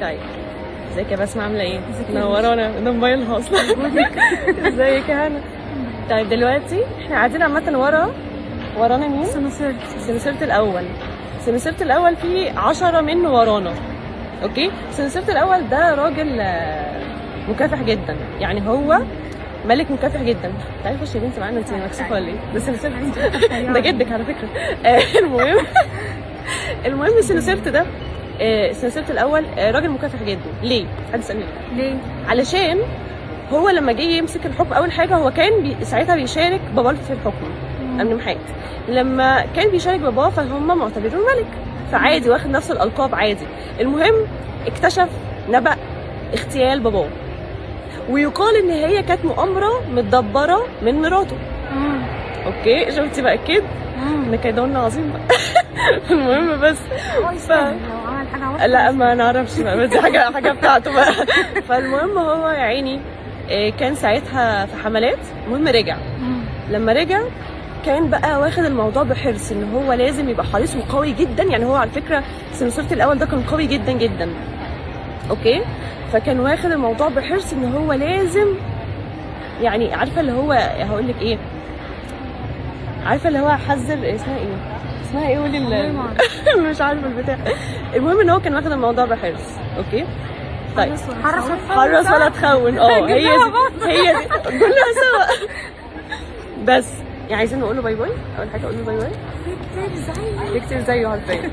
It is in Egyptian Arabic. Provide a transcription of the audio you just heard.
طيب ازيك يا بسمة، عاملة ايه؟ منورانا، ده موبايلها اصلا. ازيك يا هنا؟ طيب دلوقتي احنا قاعدين عامة ورانا مين؟ سنوسرت. سنوسرت الأول. سنوسرت الأول فيه 10 منه ورانا. okay؟ سنوسرت الأول ده راجل مكافح جدا، يعني هو ملك مكافح جدا. تعالي خشي يا بنتي معانا، انت مكسوفة ولا ايه؟ ده سنوسرت ده جدك على فكرة. المهم سنوسرت ده، سنوسرت الأول، راجل مكافح جدا. ليه؟ حد يسألني ليه؟ علشان هو لما جه يمسك الحكم اول حاجة هو كان ساعتها بيشارك باباه في الحكم امنمحات. لما كان بيشارك باباه فهم معتبرينه ملك، فعادي واخد نفس الالقاب عادي. المهم اكتشف نبأ اغتيال باباه، ويقال ان هي كانت مؤامرة متدبره من مراته. okay شفتي بقى كده ان كيدهن عظيم بقى. المهم بس هو يستاهل لو عمل حاجة وحشة. لا ما نعرفش بقى، بس دي حاجة بتاعته بقى. فالمهم هو يا عيني كان ساعتها في حملات. المهم رجع. لما رجع كان بقى واخد الموضوع بحرص، ان هو لازم يبقى حريص وقوي جدا. يعني هو على فكرة سنوسرت الاول ده كان قوي جدا جدا. okay فكان واخد الموضوع بحرص ان هو لازم، يعني عارفه اللي هو هقول لك ايه، عارفه اللي هو حذر، اسمها ايه، اسمها ايه قولي مش عارفه البتاع. المهم ان هو كان واخد الموضوع بحرص. okay طيب حرص ولا تخون. هي دي هي دي كلها سوا. بس يعني عايزين نقول له bye bye. اول حاجة اقول له bye bye. في كتير زيه، في كتير زيه حرفيا.